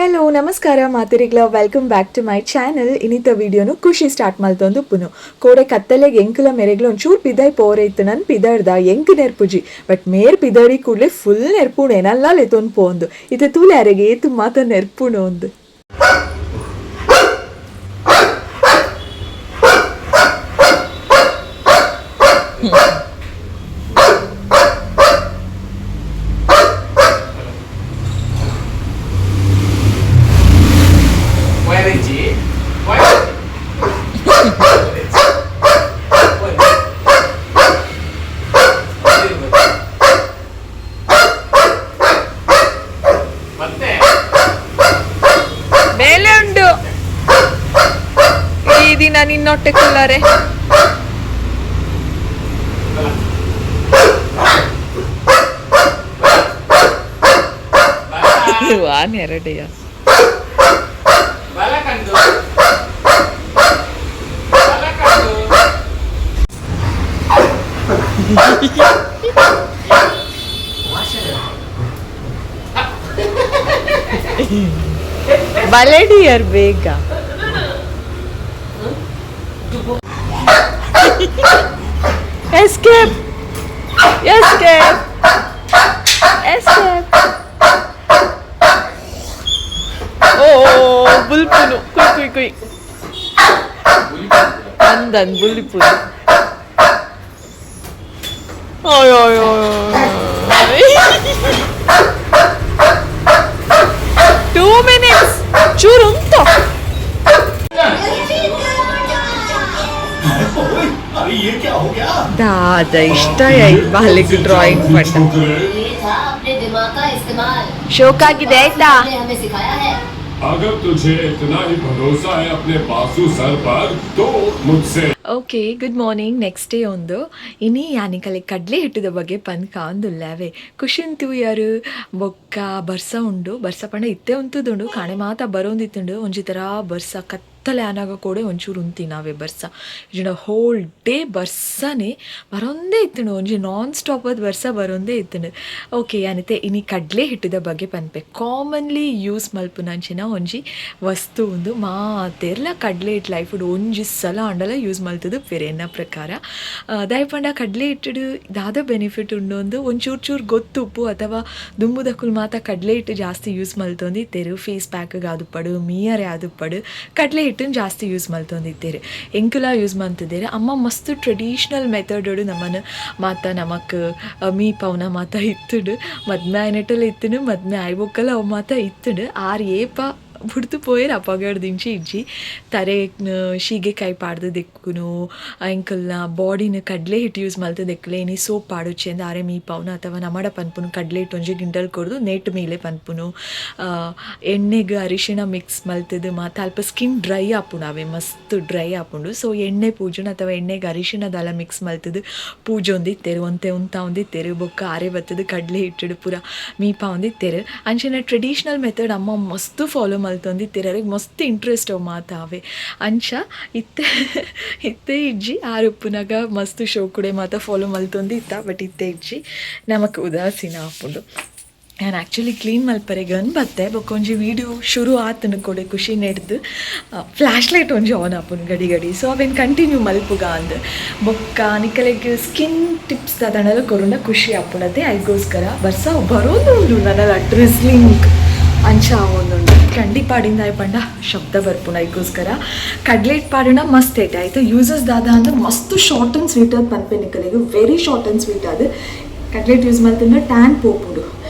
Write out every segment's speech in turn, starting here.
Hello ನಮಸ್ಕಾರ ಮಾತೆರಿಗ್ಲ, welcome back to my channel. ಇನಿತ ವಿಡಿಯೋನು ಖುಷಿ ಸ್ಟಾರ್ಟ್ ಮಲ್ತೊಂದು ಉಪ್ಪುನು. ಕೋಡೆ ಕತ್ತಲೆಗ್ ಎಂಕುಲ ಮೆರೆಗ್ಲ ಒಂಚೂರು ಪಿದಾಯ್ ಪೋರೆ ಇತ್ತು. ನನ್ ಪಿದಾಡ್ದ ಎಂಕ್ ನೆರ್ಪುಜಿ, ಬಟ್ ಮೇರ್ ಪಿದಾಡಿ ಕೂಡ್ಲೆ ಫುಲ್ ನೆರ್ಪುಣು, ಎನಲ್ಲ ಲೆತೊಂದು ಪೋಂದು. ಇತ್ತೆ ತೂಲೆ ಅರೆಗೆ ಏತು ಮಾತ ನೆರ್ಪುಣು ಒಂದು. ವೈರಜ್ಜಿ ವೈರಜ್ಜಿ. ಮತ್ತೆ ಬೇಲೆ ಉಂಡು ಈ ದಿನ ನಿನ್ನೊಟ್ಟೆ ಕುಲ್ಲಾರೆ. ವಾನ್ ಎರಡೆಯ. ಬಲ ಕಂಡು ಬಲ ಕಂಡು. ಬಲೆಡಿಯರ್ ಬೇಗ. Escape, escape, escape. ಓ ಬುಲ್ಪುನು, ಕುಯ್ ಕುಯ್ ಕುಯ್ ಅಂದನ್ ಬುಲ್ಪುನು. ಓಯ್ ಓಯ್ ಓಯ್. 2 ಮಿನಿಟ್ಸ್ ಚೂರು ಉಂಟು. ದಾದ ಇಷ್ಟ ಬಾಲಿಗೆ ಡ್ರಾಯಿಂಗ್ ಪಟ್ಟ. ये था अपने दिमाग का इस्तेमाल. ಶೋಕಾಗಿದೆ ಆಯ್ತಾ? ने हमें सिखाया है. अगर तुझे इतना ही भरोसा है अपने बासु सर पर, तो मुझसे okay, good morning. Next day ಒಂದು. ಇನಿ ಯಾನಿಕಲೆ ಕಡಲೆ ಹಿಟ್ಟದ ಬಗ್ಗೆ ಪನ್ಕ ಅಂದುಲ್ಲವೆ. ಖುಷಿನ್ ತೂಯರು ಬೊಕ್ಕ ಬರ್ಸ ಉಂಡು. ಬರ್ಸ ಪಂಡ ಇತ್ತೆ ಉಂತುದುಂಡು, ಕಾಣೆ ಮಾತ ಬರೋಂದಿತ್ತುಂಡು. ಒಂಜಿ ಥರ ಬರ್ಸ ಕತ್ತಲೆ ಆನಾಗ ಕೂಡ ಒಂಚೂರು ಉಂತಿ ನಾವೇ ಬರ್ಸ. ಇಜ್ಜಿಂಡ ಹೋಲ್ ಡೇ ಬರ್ಸನೆ ಬರೊಂದೇ ಇತ್ತುಂಡು. ಒಂಜಿ ನಾನ್ ಸ್ಟಾಪ್ ಅದು ಬರ್ಸ ಬರೊಂದೇ ಇತ್ತುಂಡು. ಓಕೆ, ಯಾನಿತೆ ಇನಿ ಕಡಲೆ ಹಿಟ್ಟದ ಬಗ್ಗೆ ಪನ್ಪೆ. ಕಾಮನ್ಲಿ ಯೂಸ್ ಮಲ್ಪುನಂಚಿನ ಒಂಜಿ ವಸ್ತು ಉಂದು. ಮಾತೆರ್ಲ ಕಡಲೆ ಹಿಟ್ಟು ಲೈಫ್ ಒಂಜಿ ಸಲ ಆಂಡಲ ಯೂಸ್ ಮಲ್ತದು ಬೇರೆ ಎನ್ನ ಪ್ರಕಾರ. ದಾಯೆ ಪಂಡ ಕಡಲೆ ಹಿಟ್ಟುಡು ದಾದ ಬೆನಿಫಿಟ್ ಉಂಡು ಅಂದು ಒಂಚೂರು ಚೂರು ಗೊತ್ತುಪ್ಪು. ಅಥವಾ ದುಂಬುದಕುಲು ಮಾತ ಕಡಲೆ ಹಿಟ್ಟು ಜಾಸ್ತಿ ಯೂಸ್ ಮಲ್ತೊಂದಿತ್ತೆರ್. ಫೇಸ್ ಪ್ಯಾಕ್ಗ್ ಆದುಪ್ಪಡು, ಮೀಯರೆ ಆದುಪ್ಪಡು, ಕಡಲೆ ಹಿಟ್ಟನ್ನು ಜಾಸ್ತಿ ಯೂಸ್ ಮಲ್ತೊಂದಿತ್ತೆರ್. ಎಂಕುಲ ಯೂಸ್ ಮಲ್ತಿದ್ದೇರು. ಅಮ್ಮ ಮಸ್ತ್ ಟ್ರೆಡಿಷ್ನಲ್ ಮೆಥಡ್ ನಮ್ಮನ್ನು ಮಾತ ನಮಕ್ ಮೀಪವುನ ಮಾತ ಇತ್ತುಡು. ಮದ್ಮೆ ಆಯ್ನೆಟಲ ಇತ್ತುಂಡು, ಮದ್ಮೆ ಆಯ್ಬೊಕ್ಕಲ ಅವು ಮಾತ ಇತ್ತುಂಡು. ಆರ್ ಏಪ ಬುಡ್ದು ಪೋಯೆರ್ ಅಪಗಡ್ದಿಂಚಿ ಇಜ್ಜಿ. ತರೆ ಸೀಗೆಕಾಯಿ ಪಾಡ್ದು ದೆಕ್ಕುನು, ಎಂಕಲ್ನ ಬಾಡಿನ ಕಡಲೆ ಹಿಟ್ಟು ಯೂಸ್ ಮಲ್ತ್ ದೆಕ್ಕುಲೆ. ಇನಿ ಸೋಪ್ ಪಾಡೊಚ್ಚಿ ಅಂದ್ ಆರೆ ಮೀಪವುನ ಅಥವಾ ನಮಡ ಪನ್ಪುನು. ಕಡಲೆ ಹಿಟ್ಟು ಒಂಜಿ ಗಿಂಡಲ್ ಕೊರ್ದು ನೇಟ್ ಮೀಲೆ ಪನ್ಪುನು. ಎಣ್ಣೆಗ್ ಅರಿಶಿಣ ಮಿಕ್ಸ್ ಮಲ್ತುದು ಮಾತ ಅಲ್ಪ ಸ್ಕಿನ್ ಡ್ರೈ ಆಪುಂಡು, ಅವೆ ಮಸ್ತ್ ಡ್ರೈ ಆಪುಂಡು. ಸೊ ಎಣ್ಣೆ ಪೂಜುನು ಅಥವಾ ಎಣ್ಣೆಗ್ ಅರಿಶಿಣ ದಾಲ ಮಿಕ್ಸ್ ಮಲ್ತುದು ಪೂಜೊಂದಿತ್ತೆರ್. ಒಂತೆ ಉಂತಾವೊಂದಿತ್ತೆರ್. ಬೊಕ್ಕ ಆರೆ ಬತ್ತುದು ಕಡಲೆ ಹಿಟ್ಟುಡು ಪೂರ ಮೀಪಾವೊಂದಿತ್ತೆರ್. ಅಂಚಿನ ಟ್ರೆಡಿಷ್ನಲ್ ಮೆಥಡ್ ಅಮ್ಮ ಮಸ್ತ್ ಫಾಲೋ ಮಲ್ತೊಂದಿತ್ತೆರ್. ಅರೆಗ್ ಮಸ್ತ್ ಇಂಟ್ರೆಸ್ಟ್ ಅವು ಮಾತ ಅವೆ. ಅಂಚ ಇತ್ತೆ ಇತ್ತೆ ಇಜ್ಜಿ. ಆರ್ ಉಪ್ಪುನಗ ಮಸ್ತ್ ಶೋಕುಡೆ ಮಾತ ಫಾಲೋ ಮಲ್ತೊಂದಿತ್ತ, ಬಟ್ ಇತ್ತೆ ಇಜ್ಜಿ. ನಮಕ್ ಉದಾಸೀನ ಆಪುಂಡು. ಯಾನ್ ಆ್ಯಕ್ಚುಲಿ ಕ್ಲೀನ್ ಮಲ್ಪರೆ ಗನ್ ಬತ್ತೆ. ಬೊಕ್ಕ ಒಂಜಿ ವೀಡಿಯೋ ಶುರು ಆತನ ಕೊಡೆ ಖುಷಿ ನೆಡ್ದು ಫ್ಲ್ಯಾಶ್ ಲೈಟ್ ಒಂಜಿ ಆನ್ ಆಪುಂಡು ಗಡಿ ಗಡಿ. ಸೊ ಅವೇನು ಕಂಟಿನ್ಯೂ ಮಲ್ಪುಗ ಅಂದ್. ಬೊಕ್ಕ ನಿಕಲೆಗ್ ಸ್ಕಿನ್ ಟಿಪ್ಸ್ ದಾದಾಂಡಲ ಕೊರುಂಡ ಖುಷಿ ಆಪುಂಡತೆ, ಐಗೋಸ್ಕರ. ಬರ್ಸ ಬರೋದುಂಡು ನನಲ ಡ್ರಿಸ್ಲಿಂಗ್ ಅಂಚ ಆವೊಂದುಂಡು. ಕಂಡಿ ಪಾಡಿಂದ ಪಂಡ ಶಬ್ದ ಬರ್ಪುಂಡು, ಐಗೋಸ್ಕರ. ಕಡ್ಲೆ ಹಿಟ್ಟು ಪಾಡುಂಡ ಮಸ್ತ್ ಐತೆ ಆಯ್ತು. ಯೂಸಸ್ ದಾದ ಅಂದ್ರೆ ಮಸ್ತ್ ಶಾರ್ಟ್ ಆ್ಯಂಡ್ ಸ್ವೀಟ್ ಅದು ಪನ್ಪೆ ನಿಕಲೆಗ್. ವೆರಿ ಶಾರ್ಟ್ ಆ್ಯಂಡ್ ಸ್ವೀಟ್ ಅದು. ಕಡ್ಲೆ ಹಿಟ್ಟು ಯೂಸ್ ಮಲ್ತಂಡ ಟ್ಯಾನ್ ಪೋಪುಂಡು,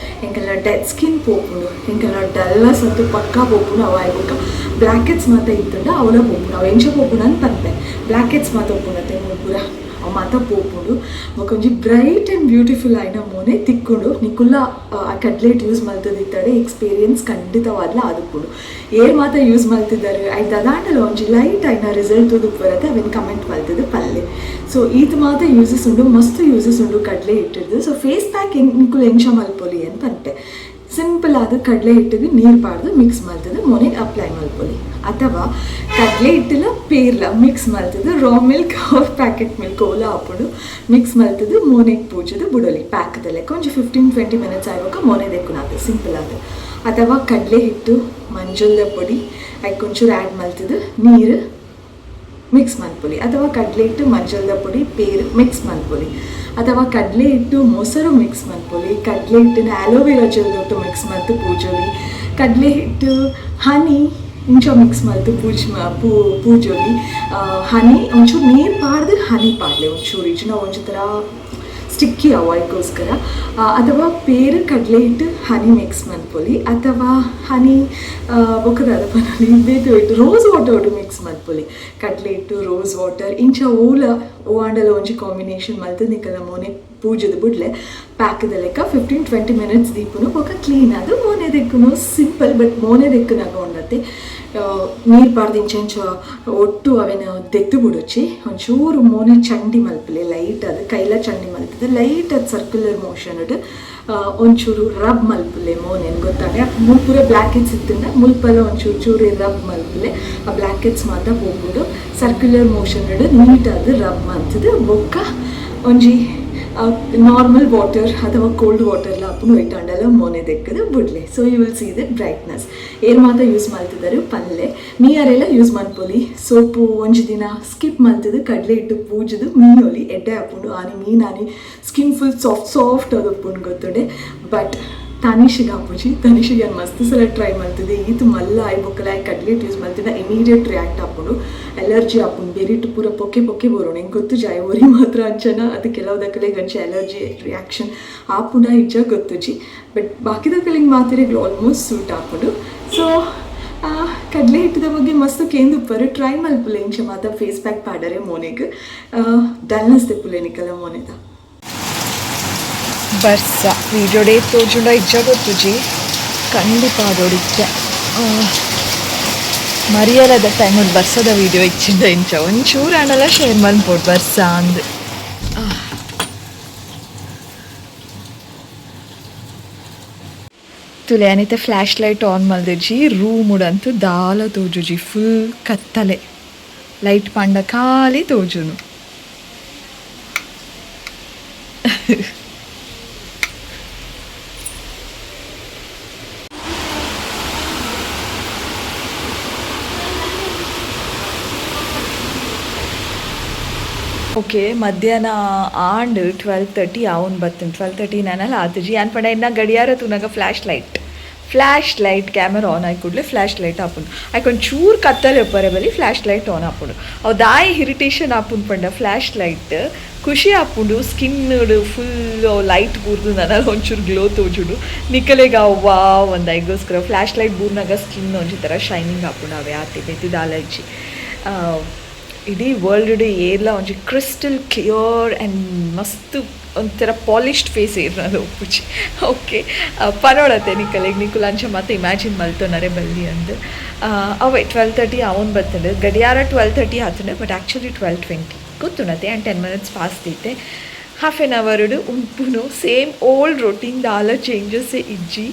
ಎಂಕೆಲ್ಲ ಡೆಡ್ ಸ್ಕಿನ್ ಪೋಪುಂಡು, ಎಂಕೆಲ್ಲ ಡಲ್ನೆಸ್ ಅಂತೂ ಪಕ್ಕಾ ಪೋಪುಂಡು. ಅವು ಆಯ್ಬೊಕ್ಕ ಬ್ಲ್ಯಾಕ್ ಹೆಡ್ಸ್ ಮಾತ ಇತ್ತುಂಡ ಅವಲ ಪೋಪುಂಡು. ಅವು ಎಂಚ ಪೋಪುಂಡು ಅಂತ ಪನ್ಪೆ. ಬ್ಲ್ಯಾಕ್ ಹೆಡ್ಸ್ ಮಾತ ಉಪ್ಪುಂಡತೆ ಪೂರ, ಅವು ಮಾತ ಪೋಪುಂಡು. ಬೊಕ್ಕ ಒಂಜಿ ಬ್ರೈಟ್ ಆ್ಯಂಡ್ ಬ್ಯೂಟಿಫುಲ್ ಆಯಿನ ಮೋನೆ ತಿಕ್ಕುಂಡು. ನಿಕುಲ್ಲ ಆ ಕಡ್ಲೆ ಹಿಟ್ಟು ಯೂಸ್ ಮಲ್ತದಿತ್ತಡೆ ಎಕ್ಸ್ಪೀರಿಯನ್ಸ್ ಖಂಡಿತವಾದ್ಲ ಆದುಪ್ಪುಂಡು. ಏರ್ ಮಾತ ಯೂಸ್ ಮಲ್ತಿದ್ದಾರೆ, ಐತ ಅದಾಂಡಲ ಒಂಜಿ ಲೈಟ್ ಆಯಿನ ರಿಸಲ್ಟ್ ತೂದು ಬರತ್ತೆ, ಅವೆನ್ ಕಮೆಂಟ್ ಮಲ್ತದು ಪಲ್ಲೆ. ಸೊ ಈತ್ ಮಾತ ಯೂಸಸ್ ಉಂಡು, ಮಸ್ತ್ ಯೂಸಸ್ ಉಂಡು ಕಡಲೆ ಹಿಟ್ಟಿಡ್ದು. ಸೊ ಫೇಸ್ ಪ್ಯಾಕ್ ಹೆಂಗ್ ನಿಕುಲು ಎಂಚ ಮಲ್ಪೊಲಿ ಅಂತ ಪನ್ಪೆ. ಸಿಂಪಲ್ ಆದ ಕಡಲೆ ಹಿಟ್ಟಿಗೆ ನೀರು ಪಾಡ್ದು ಮಿಕ್ಸ್ ಮಲ್ತದು ಮೋನೆಗೆ ಅಪ್ಲೈ ಮಲ್ಪೊಲಿ. ಅಥವಾ ಕಡಲೆ ಹಿಟ್ಟುಲ ಪೇರ್ಲ ಮಿಕ್ಸ್ ಮಲ್ತದು, raw milk or packet milk ಓಲ ಆಪುಂಡು, ಮಿಕ್ಸ್ ಮಲ್ತದು ಮೋನೆಗೆ ಪೂಜುದು ಬುಡೊಲಿ. ಪ್ಯಾಕ್ದಲೆ ಒಂಜಿ 15-20 ಮಿನಿಟ್ಸ್ ಆಯ್ಬೊಕ್ಕ ಮೋನೆ ದೆಕ್ಕುನಾತ. ಸಿಂಪಲ್ ಆದ. ಅಥವಾ ಕಡಲೆ ಹಿಟ್ಟು ಮಂಜುಲ್ದ ಪೊಡಿ ಐಕ್ ಒಂಚೂರು ಆ್ಯಡ್ ಮಲ್ತದು ನೀರು ಮಿಕ್ಸ್ ಮಲ್ಪೊಲಿ ಅಥವಾ ಕಡಲೆ ಹಿಟ್ಟು ಮಂಜಲ್ದ ಪೊಡಿ ಪೇರು ಮಿಕ್ಸ್ ಮಲ್ಪೊಲಿ ಅಥವಾ ಕಡಲೆ ಹಿಟ್ಟು ಮೊಸರು ಮಿಕ್ಸ್ ಮಲ್ಪೊಲಿ ಕಡಲೆ ಹಿಟ್ಟಿನ ಆಲೋವೆರಾ ಜೆಲ್ ದೊಟ್ಟು ಮಿಕ್ಸ್ ಮಲ್ತು ಪೂಜೊಲಿ ಕಡಲೆ ಹಿಟ್ಟು ಹನಿ ಇಂಚ ಮಿಕ್ಸ್ ಮಲ್ತು ಪೂಜ್ ಪೂಜೊಲಿ ಹನಿ ಒಂಚೂರು ನೀರು ಪಾಡ್ದು ಹನಿ ಪಾಡ್ಲೆ ಒಂಚೂರು ಇಜ್ಜಿನ ಒಂಜಿ ಥರ ಸ್ಟಿಕ್ಕಿ ಅವಾಯ್ಗೋಸ್ಕರ ಅಥವಾ ಪೇರು ಕಡಲೆ ಹಿಟ್ಟು ಹನಿ ಮಿಕ್ಸ್ ಮಲ್ಪೊಲಿ ಅಥವಾ ಹನಿ ಬೊಕ್ಕದಾದ ಪನೊಲಿ ಬೇತೆ ಹಿಟ್ಟು ರೋಸ್ ವಾಟರ್ ಒಟ್ಟು ಮಿಕ್ಸ್ ಮಲ್ಪೊಲಿ ಕಡಲೆ ಹಿಟ್ಟು ರೋಸ್ ವಾಟರ್ ಇಂಚ ಓಲ ಓ ಆಂಡಲ ಒಂಜಿ ಕಾಂಬಿನೇಷನ್ ಮಲ್ತು ನಿಕಲ ಮೋನೆ ಪೂಜೆದ ಬುಡ್ಲೆ ಪ್ಯಾಕ್ದ ಲೆಕ್ಕ 15-20 ಮಿನಿಟ್ಸ್ ದೀಪುನು ಬೊಕ ಕ್ಲೀನ್ ಅದು ಮೋನೆ ದೆಕ್ಕುನು ಸಿಂಪಲ್ ಬಟ್ ಮೋನೆ ದೆಕ್ಕುನಾಗ ಉಂಡತ್ತೆ. ನೀರು ಪಾಡ್ದು ಇಂಚ ಒಟ್ಟು ಅವೆನ ದೆತ್ತು ಬುಡೊಚ್ಚಿ ಒಂಚೂರು ಮೋನೆ ಚಂಡಿ ಮಲ್ಪಲೆ ಲೈಟ್ ಅದು ಕೈಲ ಚಂಡಿ ಮಲ್ತದೆ ಲೈಟ್ ಅದು ಸರ್ಕ್ಯುಲರ್ ಮೋಷನ್ ಒಂಚೂರು ರಬ್ ಮಲ್ಪಲೆ ಮೋನೆನ್ ಗೊತ್ತಾಗ ಪೂರ ಬ್ಲ್ಯಾಕ್ ಹೆಡ್ಸ್ ಇತ್ತಿಂದ ಮುಲ್ಪಲ ಒಂಚೂರು ಚೂರು ರಬ್ ಮಲ್ಪಲೆ ಆ ಬ್ಲ್ಯಾಕ್ ಹೆಡ್ಸ್ ಮಾತ್ರ ಹೋಗ್ಬಿಡು ಸರ್ಕ್ಯುಲರ್ ಮೋಷನ್ ನೀಟ್ ಅದು ರಬ್ ಮಲ್ತದೆ ಬೊಕ್ಕ ಒಂಜಿ ನಾರ್ಮಲ್ ವಾಟರ್ ಅಥವಾ ಕೋಲ್ಡ್ ವಾಟರ್ ಅಪ್ಪನು ಇಟ್ಟಾಂಡಲ ಮೋನೆ ದೆಕ್ಕದು ಬುಡ್ಲೆ. So you will see the brightness. ಏರ್ ಮಾತ ಯೂಸ್ ಮಾಡ್ತಿದ್ದಾರೆ ಪಲ್ಲೆ ಮೀಯರೆಲ್ಲ ಯೂಸ್ ಮನ್ಪೊಲಿ ಸೋಪು ಒಂಜಿ ದಿನ ಸ್ಕಿಪ್ ಮಲ್ತದು ಕಡಲೆ ಹಿಟ್ಟು ಪೂಜದು ಮೀಯೊಲಿ ಎಡ್ಡೆ ಹಾಪುಂಡು ಆನಿ ಮೀನಾನಿ ಸ್ಕಿನ್ ಫುಲ್ ಸಾಫ್ಟ್ ಸಾಫ್ಟ್ ಅದು ಉಪ್ಪುಂಡು ಗೊತ್ತುಂಡೆ. ಬಟ್ ತನಿಷಿಗೆ ಆಪುಜಿ, ತನಿಷಿಗೆ ಮಸ್ತ್ ಸಲ ಟ್ರೈ ಮಲ್ತಿದೆ ಈತು ಮಲ್ಲ ಆಯ್ ಬೊಕ್ಕಲ ಆಯ್ ಕಡಲೆ ಹಿಟ್ಟು ಯೂಸ್ ಮಲ್ತಿದ್ದ ಇಮಿಡಿಯೇಟ್ ರಿಯಾಕ್ಟ್ ಆಪುಂಡು ಅಲರ್ಜಿ ಆಪುಂಡು ಬೇರಿಟ್ಟು ಪೂರ ಪೊಕ್ಕೆ ಪೊಕ್ಕೆ ಬರೋಣ ಹಿಂಗೆ ಗೊತ್ತು ಜಾಯ್ ಒರಿ ಮಾತ್ರ ಅಂಚನ ಅದು ಕೆಲವು ದಕ್ಕಲಿಗೆ ಅಂಚೆ ಅಲರ್ಜಿ ರಿಯಾಕ್ಷನ್ ಆಪುಂಡ ಇಜ್ಜ ಗೊತ್ತುಜಿ ಬಟ್ ಬಾಕಿದಕ್ಕಲಿಗೆ ಮಾತ್ರ ಆಲ್ಮೋಸ್ಟ್ ಸೂಟ್ ಆಪುಂಡು. ಸೊ ಕಡಲೆ ಹಿಟ್ಟದ ಬಗ್ಗೆ ಮಸ್ತ್ ಕೇಂದುಪ್ಪರು ಟ್ರೈ ಮಲ್ಪುಲೆ ಇಂಚ ಮಾತ ಫೇಸ್ ಪ್ಯಾಕ್ ಪಾಡರೆ ಮೋನೆಗ್ ಡಲ್ನೆಸ್ ತೆಪ್ಪುಲೆ ನಿಕಲ ಮೋನೆದ. ಬರ್ಸ ವೀಡಿಯೋಡೇ ತೋಜುಂಡ ಇಜ್ಜ ಗೊತ್ತುಜಿ ಖಂಡಿತ ಅದೊಡಿತ್ತೆ ಮರಿಯಲದ ಟೈಮ್ ಬರ್ಸದ ವೀಡಿಯೋ ಇಚ್ಚಿಂದ ಇಂಚ ಒಂಚೂರು ಆಂಡಲ ಶೇರ್ ಮಲ್ಪೊಡು ಬರ್ಸ ಅಂದ್. ತುಲೆ ಅನಿತೆ ಫ್ಲ್ಯಾಶ್ ಲೈಟ್ ಆನ್ ಮಲ್ದಿಜ್ಜಿ ರೂಮ್ ಉಡಂತು ದಾಲ ತೋಜುಜಿ ಫುಲ್ ಕತ್ತಲೆ ಲೈಟ್ ಪಾಂಡ ಖಾಲಿ ತೋಜುನು. ಓಕೆ ಮಧ್ಯಾಹ್ನ ಆಂಡ್ 12:30 ಆವೊಂದು ಬತ್ತುಂಡು 12:30 ನಾನಲ್ಲ ಆತುಜಿ ಯಾನ್ ಪಂಡ ಎನ್ನ ಗಡಿಯಾರ ತೂನಗ ಫ್ಲ್ಯಾಶ್ ಲೈಟ್ ಕ್ಯಾಮರಾ ಆನ್ ಆಯಿ ಕೂಡಲೇ ಫ್ಲ್ಯಾಶ್ ಲೈಟ್ ಆಪುಂಡು ಐಕ್ ಒಂಚೂರು ಕತ್ತಲೆ ಉಪ್ಪರೆ ಬಲಿ ಫ್ಲ್ಯಾಶ್ ಲೈಟ್ ಆನ್ ಆಪುಂಡು ಅವು ದಾಯಿ ಇರಿಟೇಷನ್ ಆಪುಂಡು ಪಂಡ ಫ್ಲ್ಯಾಶ್ ಲೈಟ್ ಖುಷಿ ಆಪುಂಡು ಸ್ಕಿನ್ ಫುಲ್ ಲೈಟ್ ಬೂರ್ದು ನನಗೆ ಒಂಚೂರು ಗ್ಲೋ ತೋಜುಂಡು ನಿಕಲೆಗ ವಾ ಒಂದು ಐಗೋಸ್ಕರ ಫ್ಲ್ಯಾಶ್ ಲೈಟ್ ಬೂರ್ನಾಗ ಸ್ಕಿನ್ ಒಂಜಿ ಥರ ಶೈನಿಂಗ್ ಆಪುಂಡು ಅವೇ ಆತೆ ಬೇತಿ ದಾಲ ಇಜ್ಜಿ. ಇಡೀ ವರ್ಲ್ಡ್ ಏರ್ಲ ಒಂಜಿ ಕ್ರಿಸ್ಟಲ್ ಕ್ಲಿಯರ್ ಆ್ಯಂಡ್ ಮಸ್ತ್ ಒಂಥರ ಪಾಲಿಶ್ಡ್ ಫೇಸ್ ಏರ್ನಲ್ಲ ಒಪ್ಪುಜಿ. ಓಕೆ ಪನೋಳತೆ ನಿಕಲೆಗ್ ನಿಕುಲ್ ಅಂಚ ಮತ್ತೆ ಇಮ್ಯಾಜಿನ್ ಮಲ್ತೊನರೆ ಬಲ್ಲಿ ಅಂದ್. ಅವೇ 12:30 ಅವನ್ ಬತ್ತಂಡು ಗಡಿಯಾರ 12:30 ಆತಂಡು ಬಟ್ ಆ್ಯಕ್ಚುಲಿ 12:20 ಗೊತ್ತುಣತೆ ಆ್ಯಂಡ್ 10 ಮಿನಿಟ್ಸ್ ಫಾಸ್ಟ್ ಐತೆ. ಹಾಫ್ ಆನ್ ಅವರ್ಡು ಉಂಪುನು ಸೇಮ್ ಓಲ್ಡ್ ರೊಟೀನ್ ದಾಲ ಚೇಂಜಸ್ ಇಜ್ಜಿ.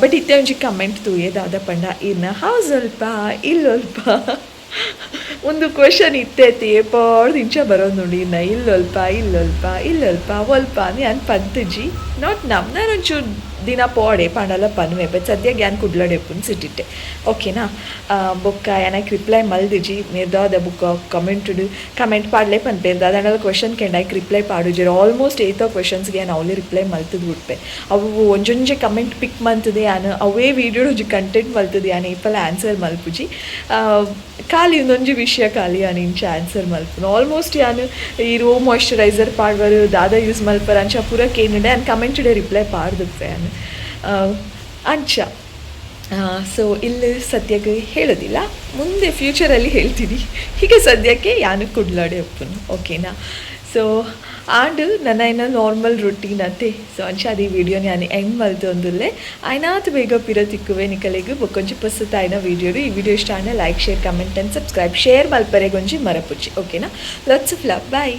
ಬಟ್ ಇತ್ತೆ ಒಂಜಿ ಕಮೆಂಟ್ ತೂಯೆ ದಾದ ಪಂಡ ಇರ್ನ ಹೌಸ್ ಅಲ್ಪ ಇಲ್ಲೊಲ್ಪ ಒಂದು ಕ್ವೆಶನ್ ಇತ್ತೈತಿ ಏಪಾಡ್ದು ಇಂಚ ಬರೋದು ಇನ್ನ ಇಲ್ಲೊಲ್ಪ ಇಲ್ಲೊಲ್ಪ ಇಲ್ಲೊಲ್ಪ ಒಲ್ಪ ಅಂದ್ ಪಂತುಜಿ not ನಮ್ ನಾನು ಒಂಚೂರು ದಿನ ಪೋಡೆ ಪಂಡಲ ಪನುವೆ ಬಟ್ ಸದ್ಯಕ್ಕೆ ಯಾನ್ ಕುಡ್ಲಡೆಪ್ಪುನ್ ಸಿಟ್ಟಿಟ್ಟೆ ಓಕೆನಾ. ಬೊಕ್ಕ ಯಾನಕ್ ರಿಪ್ಲೈ ಮಲ್ದಿಜಿ ಮೇರ್ದಾದ ಬುಕ್ಕ ಕಮೆಂಟ್ ಕಮೆಂಟ್ ಪಾಡ್ಲೆ ಪನ್ಪೇರ್ ದಾದ ಕ್ವೆಶನ್ ಕೆಂಡ ಐಕ್ ರಿಪ್ಲೈ ಪಾಡುಜೆರ್ ಆಲ್ಮೋಸ್ಟ್ ಏತೋ ಕ್ವೆಶನ್ಸ್ಗೆ ಯಾನ್ ಅವಲೇ ರಿಪ್ಲೈ ಮಲ್ತದ್ ಬಿಟ್ಪೆ ಅವು ಒಂಜೊಂಜೆ ಕಮೆಂಟ್ ಪಿಕ್ ಮಲ್ತದೆ ಯಾನ್ ಅವೇ ವೀಡಿಯೋ ಒಂಜಿ ಕಂಟೆಂಟ್ ಮಲ್ತದೆ ಯಾನ್ ಏಪಲ ಆನ್ಸರ್ ಮಲ್ಪುಜಿ. ಖಾಲಿ ಒಂದೊಂಜಿ ವಿಷಯ ಖಾಲಿ ಯಾನ್ ಇಂಚ ಆನ್ಸರ್ ಮಲ್ಪುನು ಆಲ್ಮೋಸ್ಟ್ ಯಾನ್ ಈ ರೋ ಮಾಯ್ಶ್ಚರೈಸರ್ ಪಾಡ್ವರು ದಾದ ಯೂಸ್ ಮಲ್ಪರ್ ಅಂಚ ಪೂರ ಕೇಂಡೆ ಯಾನ್ ಕಮೆಂಟ್ ರಿಪ್ಲೈ ಪಾಡ್ದುಪ್ಪೆ ಯಾನ್ ಅಂಚ. ಸೊ ಇಲ್ಲಿ ಸದ್ಯಕ್ಕೆ ಹೇಳೋದಿಲ್ಲ, ಮುಂದೆ ಫ್ಯೂಚರಲ್ಲಿ ಹೇಳ್ತೀನಿ. ಈಗ ಸದ್ಯಕ್ಕೆ ಯಾನು ಕುಡ್ಲಾಡೆ ಒಪ್ಪುನು ಓಕೆನಾ. ಸೊ ಆಂಡ್ ನನ್ನ ಏನ ನಾರ್ಮಲ್ ರೊಟೀನ್ ಅತ್ತೆ. ಸೊ ಅಂಚ ಅದು ಈ ವಿಡಿಯೋ ನಾನು ಹೆಂಗೆ ಮಲ್ತೊಂದುಲ್ಲೆ ಆಯ್ನಾತ್ ಬೇಗ ಪಿರ ತಿಕ್ಕುವೆ ನಿಕಲೆಗ್ ಬೊಕ್ಕೊಂಜಿ ಪೊಸತ್ ಆಯ್ನ ವಿಡಿಯೋ. ಈ ವಿಡಿಯೋ ಇಷ್ಟ ಆಂಡ like share comment and subscribe share ಮಲ್ಪರೆಗೊಂಜಿ ಮರಪುಚ್ಚಿ ಓಕೆನಾ. Lots of love, bye.